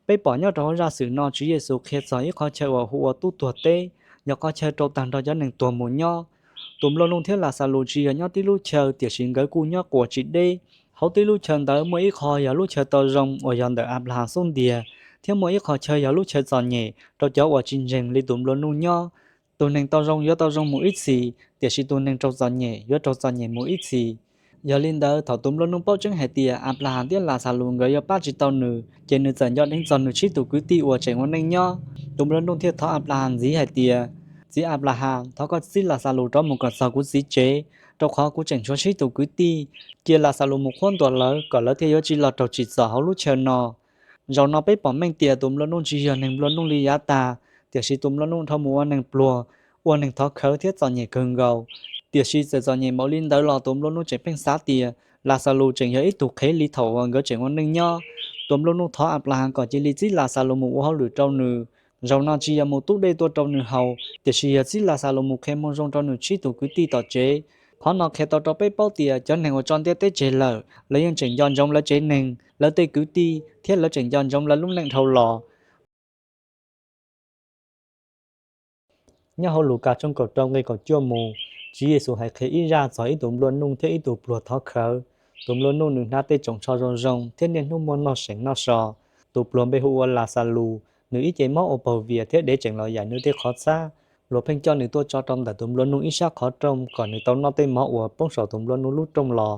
Peb pom nyob rau hauv zaj xwm no Tswv Yexus qhia txog ib qhov chaw uas hu ua tub tuag teb, yog qhov chaw rau tag nrho cov neeg tuag mus nyob. Tus npluav nuj thiab Laxalus tsis yog nyob tib lub chaw, tiam sis nkawd kuj nyob quas tsis deb. Hauv tib lub chaw ntawd muaj ib qho yog lub chaw tau zoo uas yog ntawm Anplahas xub ntiag, thiab muaj ib qho chaw yog lub chaw txom nyem rau cov uas tsis ntseeg li tus npluav nuj nyob. Tus neeg tau zoo yuav tau zoo mus ib txhis, tiam sis tus neeg raug txom nyem yuav raug txom nyem mus ib txhis. Yog li ntawd, thaum tus npluav nuj paub tseeb hais tias Anplahas thiab Laxalus nkawd yuav pab tsis tau nws, ces nws txawm nco deev txog nws tsib tus kwv tij uas tseem ua neej nyob. Tus npluav nuj thiaj thov Anplahas ntxiv hais tias, Txiv Anplahas, thov koj txib Laxalus rov mus kom txog kuv txiv tsev, rau qhov kuv tseem tshuav tsib tus kwv tij. Cia Laxalus mus qhuab ntuas lawv kom lawv thiaj yuav tsis los raug tsim txom hauv lub chaw no. Zaum no peb pom meej tias tus npluav nuj tsis yog neeg nplua nuj li yav tas, tiam sis tus npluav nuj dhau mus ua neeg pluag, ua neeg thov khawv thiab txom nyem kawg nkaus. Tiam sis txawm txom nyem npaum li ntawd los tus npluav nuj tseem pheej xav tias Laxalus tseem yog ib tug qhev li thaum uas nkawd tseem ua neej nyob. Tus npluav nuj thov Anplahas kom cia li txib Laxalus mus ua hauj lwm rau nws. Zaum no tsis yog mus tub dej tuaj rau nws haus, tiam sis yog txib Laxalus mus qhia moo zoo rau nws tsib tus kwv tij tom tsev. Qhov no qhia tau rau peb paub tias cov neeg uas tso ntiaj teb tseg lawm, lawv yeej tseem nco ntsoov lawv tsev neeg, lawv tej kwv tij, thiab lawv tseem nco ntsoov lawv lub neej dhau los. Nyob hauv Lukas tshooj kaum rau nqe kaum cuaj mus, Tswv Yexus hais qhia ib zaj txog ib tus nplua nuj thiab ib tug pluag thov khawv. Tus nplua nuj nws hnav tej tsoos tsho zoo zoo thiab niaj hnub muaj noj seem noj so. Tus pluag npe hu ua Laxalus, nws ib ce mob ua paug vias thiab dev tseem los yaim nws tej qhov txhab. Luag pheej coj nws tuaj tso rau ntawm tus nplua nuj ib sab qhov rooj kom nws tau noj tej mov uas poob saum tus nplua nuj lub rooj los.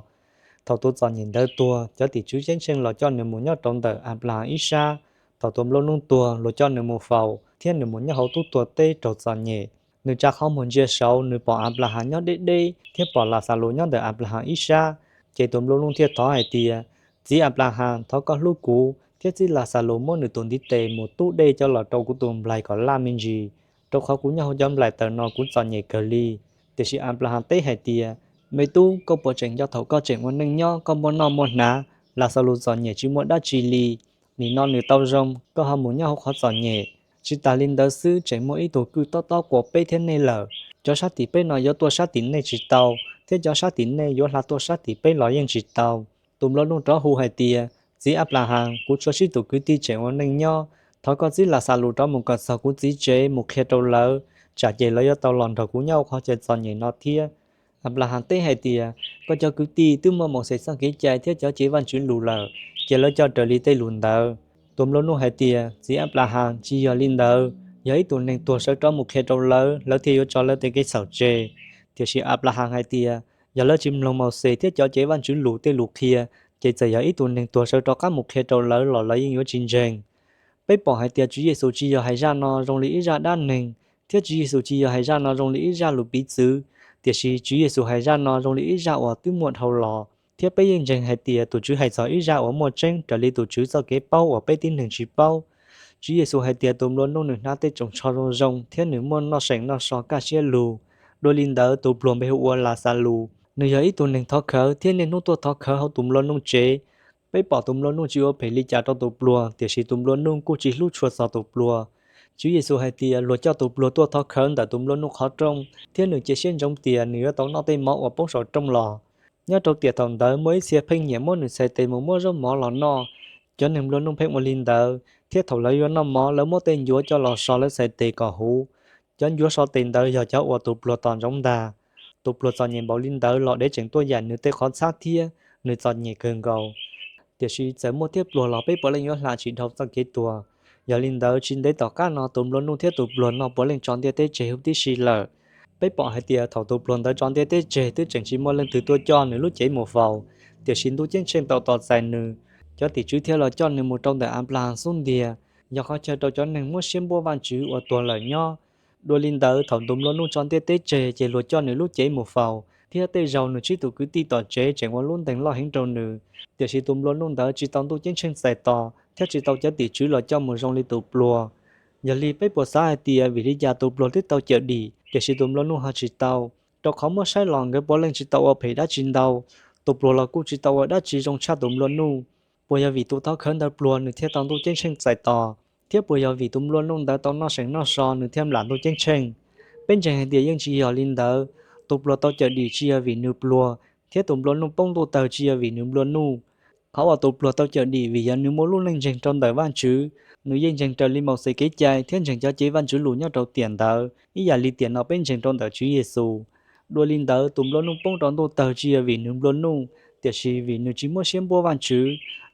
Thaum tus txom nyem ntawd tuag, cov tim tswv ceeb tsheej los coj nws mus nyob rau ntawm Anplahas ib sab. Thaum tus nplua nuj tuag, luag coj nws mus faus thiab nws mus nyob hauv tub tuag teb raug txom nyem. Nws tsa qhov muag ntsia saud, nws pom Anplahas nyob deb deb thiab pom Laxalus nyob ntawm Anplahas ib sab. Ces tus nplua nuj thiaj thov hais tias, Txiv Anplahas, thov koj hlub kuv thiab txib Laxalus muab nws tus ntiv tes mus tub dej coj los rau kuv tus nplaig kom laj me ntsis, rau qhov kuv nyob hauv cov nplaim taws no kuv txom nyem kawg li. Tiam sis Anplahas teb hais tias, Me tub, koj puas tseem nco thaum koj tseem ua neej nyob koj muaj noj muaj hnav, Laxalus txom nyem tsis muaj dab tsi li. Nim no nws tau zoo, koj ho mus nyob hauv qhov txom nyem. Tsis tas li ntawd xwb, tseem muaj ib tug kwj tob tob quas peb thiab nej lawm. Cov sab tim peb no yuav tuaj sab tim nej tsis tau, thiab cov sab tim nej yuav hla tuaj sab tim peb los yeej tsis tau. Tus nplua nuj rov hu hais tias, Txiv Anplahas, kuv tshuav tsib tus kwv tij tseem ua neej nyob, thov koj txib Laxalus rov mus kom txog kuv txiv tsev mus qhia rau lawv, tsam ces lawv yuav tau los nrog kuv nyob hauv qhov chaw txom nyem no thiab. Anplahas teb hais tias, Koj cov kwv tij twb muaj Mauxes txoj kev cai thiab cov cev Vajtswv lus lawm, cia lawv coj raws li tej lus ntawd. Tus nplua nuj hais tias, Txiv Anplahas, tsis yog li ntawd. Yog ib tug neeg tuag sawv rov mus qhia rau lawv, lawv thiaj yuav tso lawv tej kev txhaum tseg. Tiam sis Anplahas hais tias, Yog lawv tsis mloog Mauxes thiab cov cev Vajtswv lus tej lus qhia, ces txawm yog ib tug neeg tuag sawv rov qab mus qhia rau lawv los lawv yeej yuav tsis ntseeg. Peb pom hais tias Tswv Yexus tsis yog hais zaj no zoo li ib zaj dab neeg, thiab Tswv Yexus tsis yog hais zaj no zoo li ib zaj lus piv txwv, tiam sis Tswv Yexus hais zaj no zoo li ib zaj uas twb muaj dhau los, thiab peb yeej ntseeg hais tias tus Tswv hais txog ib zaj uas muaj tseeb raws li tus Tswv txoj kev paub uas peb tib neeg tsis paub. Tswv Yexus hais tias tus nplua nuj nws hnav tej tsoos tsho zoo zoo thiab nws muaj noj seem noj so kaj siab lug. Dua li ntawd, tus pluag npe hu ua Laxalus, nws yog ib tug neeg thov khawv thiab niaj hnub tuaj thov khawv hauv tus nplua nuj tsev. Peb pom tus nplua nuj tsis ua phem li cas rau tus pluag, tiam sis tus nplua nuj kuj tsis hlub tshua txog tus pluag. Tswv Yexus hais tias luag coj tus pluag tuaj thov khawv ntawm tus nplua nuj qhov rooj, thiab nws cia siab ntsoov tias nws yuav tau noj tej mov uas poob saum rooj los. Nyob rau tiam thaum ntawd muaj ib txhia pheej nyiam muab nws txhais tes mus muab zaub mov los noj. Cov neeg nplua nuj pheej ua li ntawd, thiab thaum lawv yuav noj mov lawv muab tej ncuav coj los so lawv txhais tes kom huv. Cov ncuav so tes ntawd yog cov uas tus pluag tos ntsoov ntag. Tus pluag txom nyem npaum li ntawd los dev tseem tuaj yaim nws tej qhov txhab thiab, nws txom nyem kawg nkaus. Tiam sis txawm muaj thiab pluag los peb puav leej yuav hla tsis dhau txoj kev tuag. Yog li ntawd tsis ntev tom qab no tus nplua nuj thiab tus pluag no puav leej tso ntiaj teb tseg huv tib si lawm. Peb pom hais tias thaum tus pluag ntawd tso ntiaj teb tseg twb tseem tsis muaj leej twg tuaj coj nws lub cev mus faus, tiam sis ntuj ceeb tsheej tau tos txais nws, cov tim tswv thiaj los coj nws mus rau ntawm Anplahas xub ntiag, yog qhov chaw rau cov neeg muab siab npuab Vajtswv uas tuag lawm nyob. Dua li ntawd thaum tus nplua nuj tso ntiaj teb tseg ces luag coj nws lub cev mus faus, thiab tej zaug nws tsib tus kwv tij tom tsev tseem ua lub ntees loj heev rau nws. Tiam sis tus nplua nuj ntawd tsis tau ntuj ceeb tsheej txais tos thiab tsis tau cov tim tswv los coj mus zoo li tus pluag. Yog li peb puas xav hais tias vim li cas tus pluag twb tau cawm dim, tiam sis tus nplua nuj ho tsis tau? Rau qhov muab saib los nkawd puav leej tsis tau ua phem dab tsi ntau, tus pluag los kuj tsis tau ua dab tsi zoo tshaj tus nplua nuj. Puas yog vim tus thov khawv ntawd pluag nws thiaj tau ntuj ceeb tsheej txais tos, thiab puas yog vim tus nplua nuj ntawd tau noj seem noj so nws thiaj nplam ntuj ceeb tsheej? Peb ntseeg hais tias yeej tsis yog li ntawd. Tus pluag tau cawm dim tsis yog vim nws pluag, thiab tus nplua nuj poob ntuj tawg tsis yog vim nws nplua nuj. Qhov uas tus pluag tau cawm dim vim yog nws muaj lub neej ntseeg rau ntawm Vajtswv, nws yeej ntseeg raws li Mauxes kev cai thiab ntseeg cov cev Vajtswv lus nyob rau tiam ntawd ib yam li tiam no peb ntseeg rau ntawm Tswv Yexus. Dua li ntawd, tus nplua nuj poob rau ntuj tawg tsis yog vim nws nplua nuj, tiam sis vim nws tsis muab siab npuab Vajtswv,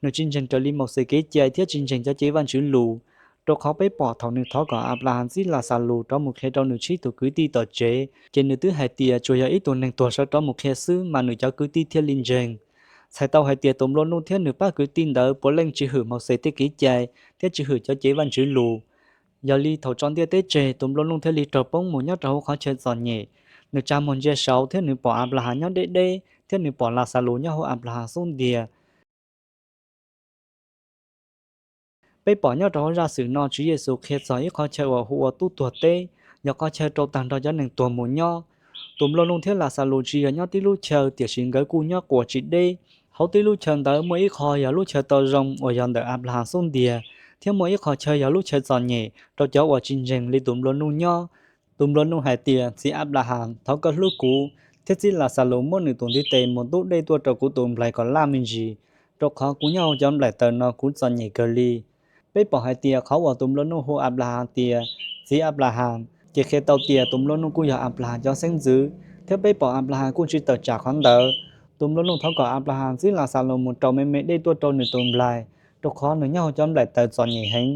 nws tsis ntseeg raws li Mauxes kev cai thiab tsis ntseeg cov cev Vajtswv lus. Rau qhov peb pom thaum nws thov kom Anplahas txib Laxalus rov mus qhia rau nws tsib tus kwv tij tom tsev, ces nws twb hais tias tsuas yog ib tug neeg tuag sawv rov mus qhia xwb mas nws cov kwv tij thiaj li ntseeg. Txhais tau hais tias tus nplua nuj thiab nws pab kwv tij ntawd puav leej tsis hwm Mauxes tej kev cai thiab tsis hwm cov cev Vajtswv lus. Yog li thaum tso ntiaj teb tseg, tus nplua nuj thiaj li raug poob mus nyob rau hauv qhov chaw txom nyem. Nws tsa muag ntsia saud thiab nws pom Anplahas nyob deb deb thiab nws pom Laxalus nyob hauv Anplahas xub ntiag. Peb pom nyob rau hauv zaj xwm no Tswv Yexus qhia txog ib qhov chaw uas hu ua tub tuag teb, yog qhov chaw rau tag nrho cov neeg tuag mus nyob. Tus nplua nuj thiab Laxalus tsis yog nyob tib lub chaw, tiam sis nkawd kuj nyob quas tsis deb. Hauv tib lub chaw ntawd muaj ib qho yog lub chaw tau zoo uas yog ntawm Anplahas xub ntiag, thiab muaj ib qho chaw yog lub chaw txom nyem rau cov uas tsis ntseeg li tus nplua nuj nyob. Tus nplua nuj hais tias, Txiv Anplahas, thov koj hlub kuv thiab txib Laxalus muab nws tus ntiv tes mus ntub dej tuaj rau kuv tus nplaig kom laj me ntsis, rau qhov kuv nyob hauv cov nplaim taws no kuv txom nyem kawg li. Peb pom hais tias qhov uas tus nplua nuj hu Anplahas tias, Txiv Anplahas, ces qhia tau tias tus nplua nuj kuj yog Anplahas cov xeeb ntxwv, thiab peb pom Anplahas kuj tsis tawm tsam qhov ntawd. Tus nplua nuj thov kom Anplahas txib Laxalus mus raus me me dej tuaj rau nws tus nplaig, rau qhov nws nyob hauv cov nplaim taws txom nyem heev.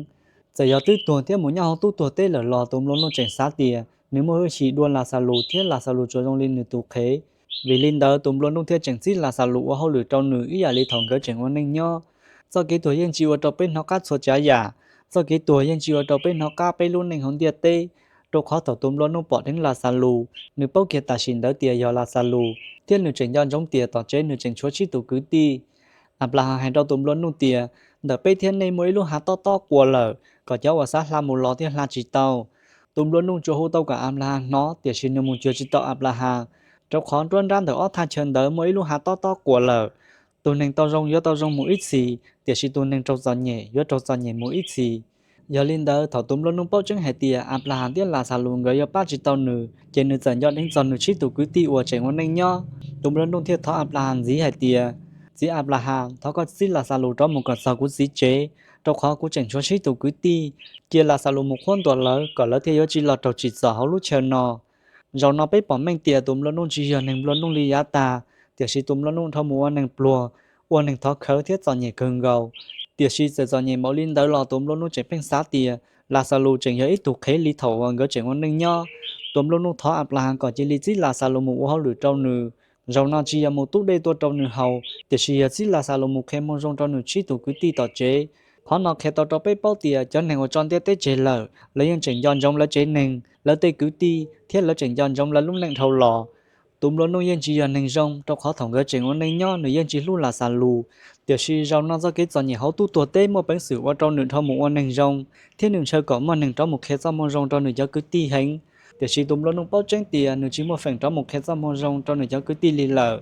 Txawm yog twb tuag thiab mus nyob hauv tub tuag teb lawm los tus nplua nuj tseem xav tias nws muaj hwj chim dua Laxalus thiab Laxalus tsuas zoo li nws tus qhev. Vim li ntawd tus nplua nuj thiaj tseem txib Laxalus ua hauj lwm rau nws ib yam li thaum nkawd tseem ua neej nyob. Txoj kev tuag yeej tsis ua rau peb hnov qab txhua tsav yam. Txoj kev tuag yeej tsis ua rau peb hnov qab peb lub neej hauv ntiaj teb, rau qhov thaum tus nplua nuj pom dheev Laxalus, nws paub kiag tam sim ntawd tias yog Laxalus, thiab nws tseem nco ntsoov tias tom tsev nws tseem tshuav tsib tus kwv tij. Anplahas hais rau tus nplua nuj tias, Ntawm peb thiab nej muaj ib lub hav tob tob quas lawm, kom cov uas xav hla mus los thiaj hla tsis tau. Tus nplua nuj tsuas hu tau kom Anplahas hnov, tiam sis nws mus cuag tsis tau Anplahas, rau qhov nruab nrab ntawm ob thaj chaw ntawd muaj ib lub hav tob tob quas lawm. Tus neeg tau zoo yuav tau zoo mus ib txhis, tiam sis tus neeg raug txom nyem yuav raug txom nyem mus ib txhis. Yog li ntawd, thaum tus nplua nuj paub tseeb hais tias Anplahas thiab Laxalus nkawd yuav pab tsis tau nws, ces nws txawm nco dheev txog nws tsib tus kwv tij uas tseem ua neej nyob. Tus nplua nuj thiaj thov Anplahas ntxiv hais tias, Txiv Anplahas, thov koj txib Laxalus rov mus kom txog kuv txiv tsev, rau qhov kuv tseem tshuav tsib tus kwv tij. Cia Laxalus mus qhuab ntuas lawv kom lawv thiaj yuav tsis los raug tsim txom hauv lub chaw no. Zaum no peb pom meej tias tus nplua nuj tsis yog neeg nplua nuj li yav tag, tiam sis tus nplua nuj dhau mus ua neeg pluag, ua neeg thov khawv thiab txom nyem kawg nkaus. Tiam sis txawm txom nyem npaum li ntawd los tus nplua nuj tseem pheej xav tias Laxalus tseem yog ib tug qhev li thaum uas nkawd tseem ua neej nyob. Tus nplua nuj thov Anplahas kom cia li txib Laxalus mus ua hauj lwm rau nws. Zaum no tsis yog mus tub dej tuaj rau nws haus, tiam sis yog txib Laxalus mus qhia moo zoo rau nws tsib tus kwv tij tom tsev. Qhov no qhia tau rau peb paub tias cov neeg uas tso ntiaj teb tseg lawm, lawv yeej tseem nco ntsoov lawv tsev neeg, lawv tej kwv tij, thiab lawv tseem nco ntsoov lawv lub neej dhau los. Tus nplua nuj yeej tsis yog neeg zoo, rau qhov thaum nkawd tseem ua neej nyob nws yeej tsis hlub Laxalus. Tiam sis zaum no txoj kev txom nyem hauv tub tuag teb muaj peev xwm ua rau nws dhau mus ua neeg zoo, thiab nws ntshaw kom muaj neeg rov mus qhia txoj moo zoo rau nws cov kwv tij heev. Tiam sis tus nplua nuj paub tseeb tias nws tsis muaj feem rov mus qhia txoj moo zoo rau nws cov kwv tij li lawm.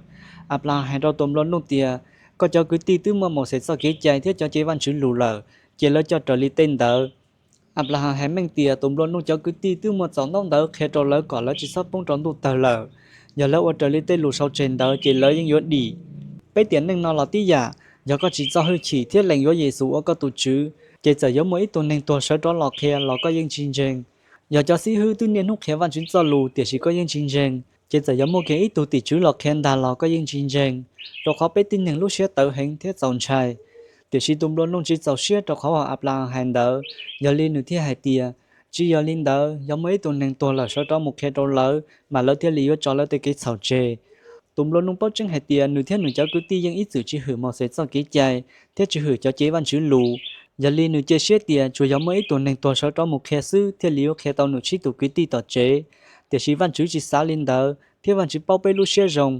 Anplahas hais rau tus nplua nuj tias, Koj cov kwv tij twb muaj Mauxes txoj kev cai thiab cov cev Vajtswv lus lawm, cia lawv coj raws li tej ntawd. Anplahas hais meej tias tus nplua nuj cov kwv tij twb muaj txaus ntaub ntawv qhia rau lawv kom lawv tsis txhob poob rau ntuj tawg lawm. Yog lawv ua raws li tej lus sau tseg ntawd ces lawv yeej yuav dim. Peb tiam neej no los tib yam, yog koj tsis txo hwj chim thiab lees yuav Yexus ua koj tus Tswv, ces txawm yuav muaj ib tug neeg tuag sawv rov los qhia los koj yeej tsis ntseeg. Yog cov xib hwb twb niaj hnub qhia Vajtswv txoj lus tiam sis koj yeej tsis ntseeg, ces txawm yuav muaj kiag ib tug tim tswv los qhia ntag los koj yeej tsis ntseeg, rau qhov peb tib neeg lub siab tawv heev thiab txaus ntshai. Tiam sis tus nplua nuj tsis txaus siab rau qhov uas Anplahas hais ntawd, yog li nws thiaj hais tias, Tsis yog li ntawd, yog muaj ib tug neeg tuag lawm sawv rov mus qhia rau lawv, mas lawv thiaj li yuav tso lawv tej kev txhaum tseg. Tus nplua nuj paub tseeb hais tias nws thiab nws cov kwv tij yeej ib txwm tsis hwm Mauxes txoj kev cai thiab tsis hwm cov cev Vajtswv lus. Yog li nws cia siab tias tsuas yog muaj ib tug neeg tuag sawv rov mus qhia xwb thiaj li yuav qhia tau nws tsib tus kwv tij tom tsev. Tiam sis Vajtswv tsis xav li ntawd, thiab Vajtswv paub peb lub siab zoo.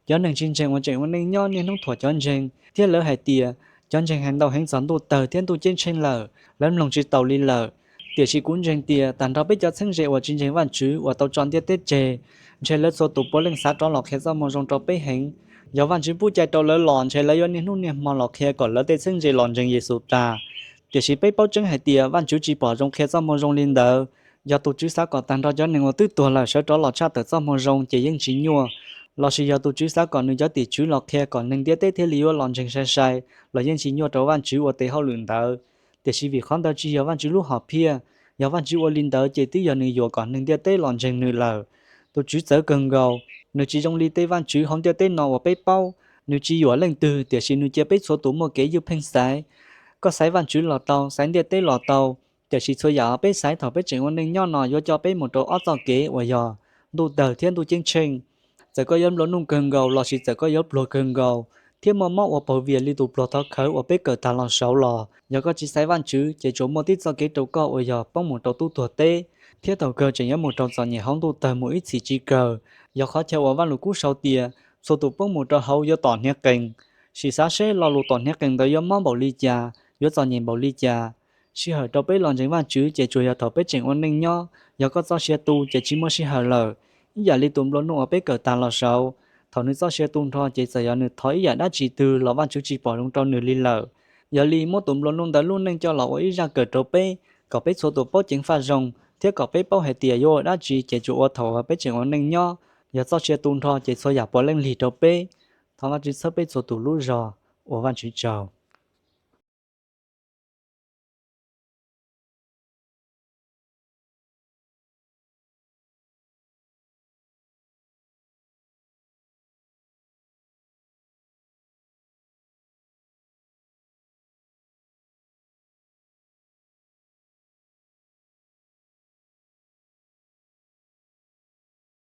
Cov neeg tsis ntseeg uas tseem ua neej nyob niaj hnub thuam cov ntseeg, thiab lawv hais tias, Cov ntseeg hais ntau heev txog ntuj tawg thiab ntuj ceeb tsheej lawm, lawv mloog tsis taus li lawm. Tiam sis kuv ntseeg tias tag nrho peb cov txheeb ze uas tsis ntseeg Vajtswv uas tau tso ntiaj teb tseg, ntshe lawv txhua tus puav leej xav rov los qhia txoj moo zoo rau peb heev. Yog Vajtswv pub cai rau lawv los ntshe lawv yuav niaj hnub niaj hmo los qhia kom lawv tej txheeb ze los ntseeg Yexus tas. Tiam sis peb paub tseeb hais tias Vajtswv tsis pom zoo qhia txoj moo zoo li ntawd. Yog tus Tswv xav kom tag nrho cov neeg uas twb tuag lawm sawv rov los tshaj tawm txoj moo zoo ces yeej tsis nyuaj. Lossis yog tus Tswv xav kom nws cov tim tswv los qhia kom neeg ntiaj teb thiaj li yuav los ntseeg sai sai, los yeej tsis nyuaj rau Vajtswv ua tes hauj lwm ntawd. Tiam sis vim qhov ntawd tsis yog Vajtswv lub hom phiaj, yog Vajtswv ua li ntawd ces twb yog nws yuam kom neeg ntiaj teb los ntseeg nws lawm. Tus Tswv txawv kawg nkaus, nws tsis zoo li tej vaj tswv hauv ntiaj teb no uas peb paub, nws tsis yuam leej twg tiam sis nws cia peb txhua tus muaj kev ywj pheej xaiv. Koj xaiv Vajtswv los tau, xaiv ntiaj teb los tau, tiam sis txhua yam peb xaiv thaum peb tseem ua neej nyob no yuav coj peb mus rau ob txoj kev uas yog ntuj tawg thiab ntuj ceeb tsheej. Txawm koj yuav nplua nuj kawg nkaus lossis txawm koj yuav pluag kawg nkaus thiab muaj mob ua paug vias li tus pluag thov khawv uas peb kawm tas los saud los, yog koj tsis xaiv Vajtswv ces tsuas muaj tib txoj kev rau koj uas yog poob mus rau tub tuag teb, thiab thaum kawg tseem yuav mus raug txom nyem hauv ntuj tawg mus ib txhis tsis kawg. Yog qhov chaw uas Vajluskub sau tias txhua tus poob mus rau hauv yuav tom hniav qees. Sim xav seb lo lus tom hniav qees ntawd yuav mob npaum li cas, yuav txom nyem npaum li cas. Sij hawm rau peb los ntseeg Vajtswv ces tsuas yog thaum peb tseem ua neej nyob, yog koj txoj sia tu ces tsis muaj sij hawm lawm. Ib yam li tus nplua nuj uas peb kawm tas los saud, thaum nws txoj sia tu nrho ces txawm yog nws thov ib yam dab tsi twg los Vajtswv tsis pom zoo rau nws li lawm. Yog li muab tus nplua nuj ntawd lub neej coj los ua ib zaj kawm rau peb, kom peb txhua tus paub ceev faj zoo thiab kom peb paub hais tias yuav ua dab tsi ces tsuas ua thaum uas peb tseem ua neej nyob, yog txoj sia tu nrho ces txhua yam puav leej lig rau peb. Thov Vajtswv txhawb peb txhua tus lub zog. Ua Vajtswv tsaug.